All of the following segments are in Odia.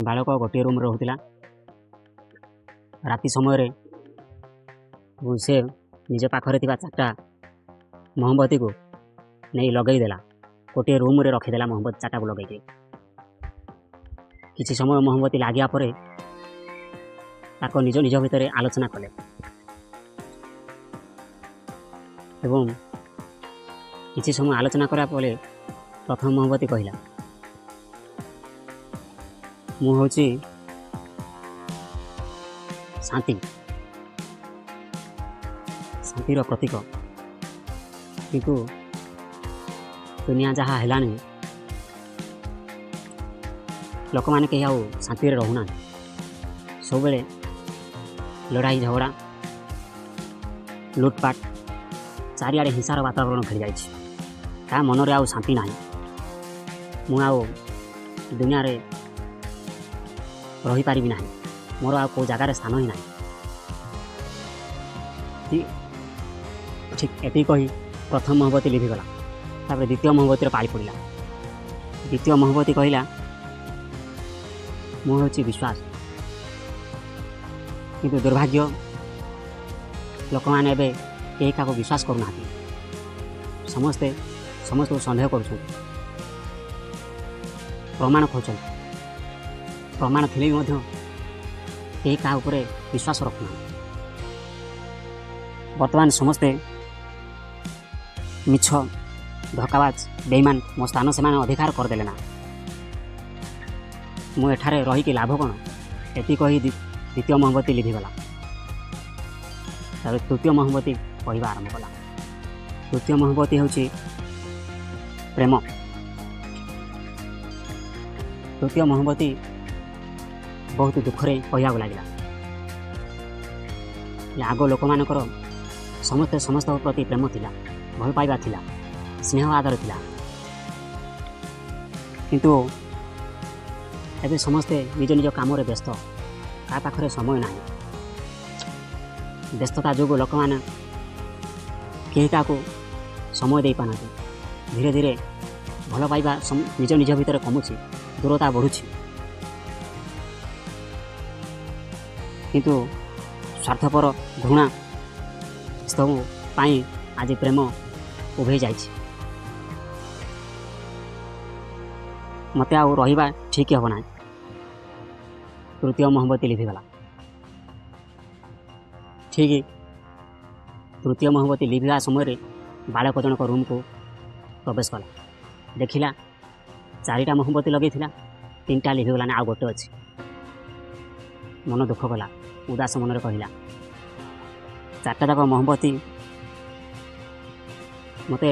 ବାଳକ ଗୋଟିଏ ରୁମ୍ରେ ରହୁଥିଲା ରାତି ସମୟରେ ଏବଂ ସେ ନିଜ ପାଖରେ ଥିବା ଚାରିଟା ମହମବତୀକୁ ନେଇ ଲଗେଇଦେଲା। ଗୋଟିଏ ରୁମ୍ରେ ରଖିଦେଲା ମହମବତୀ ଚାରିଟାକୁ ଲଗେଇକି। କିଛି ସମୟ ମହମବତୀ ଲାଗିବା ପରେ ତାଙ୍କ ନିଜ ନିଜ ଭିତରେ ଆଲୋଚନା କଲେ ଏବଂ କିଛି ସମୟ ଆଲୋଚନା କଲା ପରେ ପ୍ରଥମ ମହମବତୀ କହିଲା, ମୁଁ ହେଉଛି ଶାନ୍ତି, ଶାନ୍ତିର ପ୍ରତୀକ। କିନ୍ତୁ ଦୁନିଆ ଯାହା ହେଲାଣି, ଲୋକମାନେ କେହି ଆଉ ଶାନ୍ତିରେ ରହୁନାହାନ୍ତି। ସବୁବେଳେ ଲଢ଼ାଇ ଝଗଡ଼ା, ଲୁଟପାଟ, ଚାରିଆଡ଼େ ହିଂସାର ବାତାବରଣ ଖେଳିଯାଇଛି। ତା ମନରେ ଆଉ ଶାନ୍ତି ନାହିଁ। ମୁଁ ଆଉ ଦୁନିଆରେ ରହିପାରିବି ନାହିଁ। ମୋର ଆଉ କେଉଁ ଜାଗାରେ ସ୍ଥାନ ହିଁ ନାହିଁ। ଠିକ୍ ଏତିକି କହି ପ୍ରଥମ ମହମବତୀ ଲିଭିଗଲା। ତାପରେ ଦ୍ୱିତୀୟ ମହମବତୀର ପାଳି ପଡ଼ିଲା। ଦ୍ୱିତୀୟ ମହମବତୀ କହିଲା, ମୁଁ ହେଉଛି ବିଶ୍ୱାସ। କିନ୍ତୁ ଦୁର୍ଭାଗ୍ୟ, ଲୋକମାନେ ଏବେ କେହି କାହାକୁ ବିଶ୍ୱାସ କରୁନାହାନ୍ତି। ସମସ୍ତେ ସମସ୍ତଙ୍କୁ ସନ୍ଦେହ କରୁଛନ୍ତି, ପ୍ରମାଣ ଖୋଜୁଛନ୍ତି। ପ୍ରମାଣ ଥିଲେ ବି ମଧ୍ୟ କେହି କାହା ଉପରେ ବିଶ୍ୱାସ ରଖୁନାହାନ୍ତି। ବର୍ତ୍ତମାନ ସମସ୍ତେ ମିଛ, ଧୋକାବାଜ, ବେଇମାନ। ମୋ ସ୍ଥାନ ସେମାନେ ଅଧିକାର କରିଦେଲେ ନା। ମୁଁ ଏଠାରେ ରହିକି ଲାଭ କ'ଣ? ଏତିକି କହି ଦ୍ୱିତୀୟ ମହମବତୀ ଲିଭିଗଲା। ତାପରେ ତୃତୀୟ ମହମବତୀ କହିବା ଆରମ୍ଭ କଲା। ତୃତୀୟ ମହମବତୀ ହେଉଛି ପ୍ରେମ। ତୃତୀୟ ମହମବତୀ ବହୁତ ଦୁଃଖରେ କହିବାକୁ ଲାଗିଲା, ଆଗ ଲୋକମାନଙ୍କର ସମସ୍ତେ ସମସ୍ତଙ୍କ ପ୍ରତି ପ୍ରେମ ଥିଲା, ଭଲ ପାଇବା ଥିଲା, ସ୍ନେହ ଆଦର ଥିଲା। କିନ୍ତୁ ଏବେ ସମସ୍ତେ ନିଜ ନିଜ କାମରେ ବ୍ୟସ୍ତ, କାହା ପାଖରେ ସମୟ ନାହିଁ। ବ୍ୟସ୍ତତା ଯୋଗୁଁ ଲୋକମାନେ କେହି କାହାକୁ ସମୟ ଦେଇପାରୁନାହାନ୍ତି। ଧୀରେ ଧୀରେ ଭଲ ପାଇବା ନିଜ ନିଜ ଭିତରେ କମୁଛି, ଦୂରତା ବଢ଼ୁଛି। କିନ୍ତୁ ସ୍ୱାର୍ଥପର, ଘୃଣା ସବୁ ପାଇଁ ଆଜି ପ୍ରେମ ଉଭେଇ ଯାଇଛି। ମୋତେ ଆଉ ରହିବା ଠିକ୍ ହେବ ନାହିଁ। ତୃତୀୟ ମହମବତୀ ଲିଭିଗଲା। ଠିକ୍ ତୃତୀୟ ମହମବତୀ ଲିଭିବା ସମୟରେ ବାଳକ ଜଣକ ରୁମ୍କୁ ପ୍ରବେଶ କଲା। ଦେଖିଲା ଚାରିଟା ମହମବତୀ ଲଗେଇଥିଲା, ତିନିଟା ଲିଭିଗଲାନି, ଆଉ ଗୋଟେ ଅଛି। ମନ ଦୁଃଖ କଲା, ଉଦାସ ମନରେ କହିଲା, ଚାରିଟା ଯାକ ମହମବତୀ ମୋତେ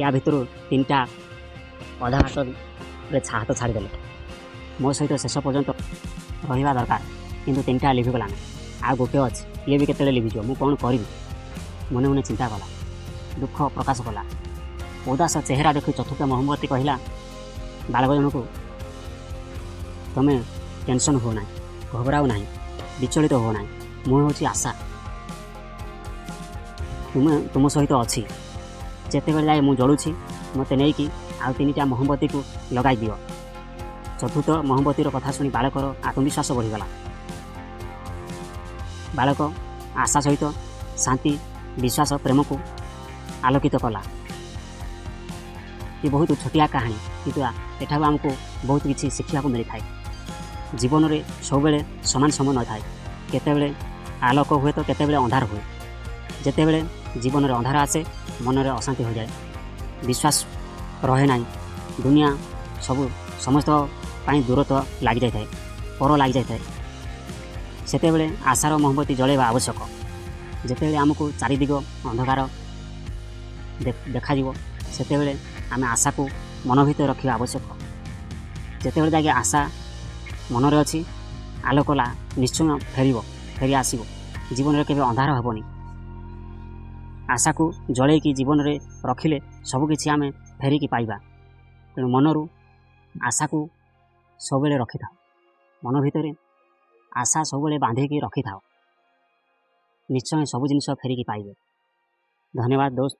ୟା ଭିତରୁ ତିନିଟା ଅଧା ବାଟରେ ହାତ ଛାଡ଼ିଦେଲେ। ମୋ ସହିତ ଶେଷ ପର୍ଯ୍ୟନ୍ତ ରହିବା ଦରକାର, କିନ୍ତୁ ତିନିଟା ଲିଭିଗଲାନି, ଆଉ ଗୋଟେ ଅଛି, ଇଏ ବି କେତେବେଳେ ଲିଭିଯିବ। ମୁଁ କ'ଣ କରିବି? ମନେ ମନେ ଚିନ୍ତା କଲା, ଦୁଃଖ ପ୍ରକାଶ କଲା। ଉଦାସ ଚେହେରା ଦେଖି ଚତୁର୍ଥ ମହମବତୀ କହିଲା ବାଳକ ଜଣକୁ, ତମେ ଟେନସନ୍ ହୁଅ ନାହିଁ, ଘବରାଅ ନାହିଁ, ବିଚଳିତ ହୁଅ ନାହିଁ। ମୁଁ ହେଉଛି ଆଶା, ତୁମେ ତୁମ ସହିତ ଅଛି। ଯେତେବେଳେ ଯାଏ ମୁଁ ଜଳୁଛି, ମୋତେ ନେଇକି ଆଉ ତିନିଟା ମହମବତୀକୁ ଲଗାଇ ଦିଅ। ଚତୁର୍ଥ ମହମବତୀର କଥା ଶୁଣି ବାଳକର ଆତ୍ମବିଶ୍ୱାସ ବଢ଼ିଗଲା। ବାଳକ ଆଶା ସହିତ ଶାନ୍ତି, ବିଶ୍ୱାସ, ପ୍ରେମକୁ ଆଲୋକିତ କଲା। ଏ ବହୁତ ଛୋଟିଆ କାହାଣୀ, କିନ୍ତୁ ଏଠାରୁ ଆମକୁ ବହୁତ କିଛି ଶିଖିବାକୁ ମିଳିଥାଏ। ଜୀବନରେ ସବୁବେଳେ ସମାନ ସମୟ ନଥାଏ। କେତେବେଳେ ଆଲୋକ ହୁଏ ତ କେତେବେଳେ ଅନ୍ଧାର ହୁଏ। ଯେତେବେଳେ ଜୀବନରେ ଅନ୍ଧାର ଆସେ, ମନରେ ଅଶାନ୍ତି ହୋଇଯାଏ, ବିଶ୍ୱାସ ରହେ ନାହିଁ। ଦୁନିଆ ସବୁ ସମସ୍ତ ପାଇଁ ଦୂରତ୍ୱ ଲାଗିଯାଇଥାଏ, ପର ଲାଗିଯାଇଥାଏ। ସେତେବେଳେ ଆଶାର ମହମବତୀ ଜଳାଇବା ଆବଶ୍ୟକ। ଯେତେବେଳେ ଆମକୁ ଚାରିଦିଗ ଅନ୍ଧକାର ଦେଖାଯିବ, ସେତେବେଳେ ଆମେ ଆଶାକୁ ମନ ଭିତରେ ରଖିବା ଆବଶ୍ୟକ। ଯେତେବେଳେ ଯାକେ ଆଶା ମନରେ ଅଛି, ଆଲୋକ ନିଶ୍ଚୟ ଫେରିବ, ଫେରି ଆସିବ। ଜୀବନରେ କେବେ ଅନ୍ଧାର ହେବନି। ଆଶାକୁ ଜଳେଇକି ଜୀବନରେ ରଖିଲେ ସବୁକିଛି ଆମେ ଫେରିକି ପାଇବା। ତେଣୁ ମନରୁ ଆଶାକୁ ସବୁବେଳେ ରଖିଥାଉ, ମନ ଭିତରେ ଆଶା ସବୁବେଳେ ବାନ୍ଧିକି ରଖିଥାଅ, ନିଶ୍ଚୟ ସବୁ ଜିନିଷ ଫେରିକି ପାଇବେ। ଧନ୍ୟବାଦ ଦୋସ୍ତ।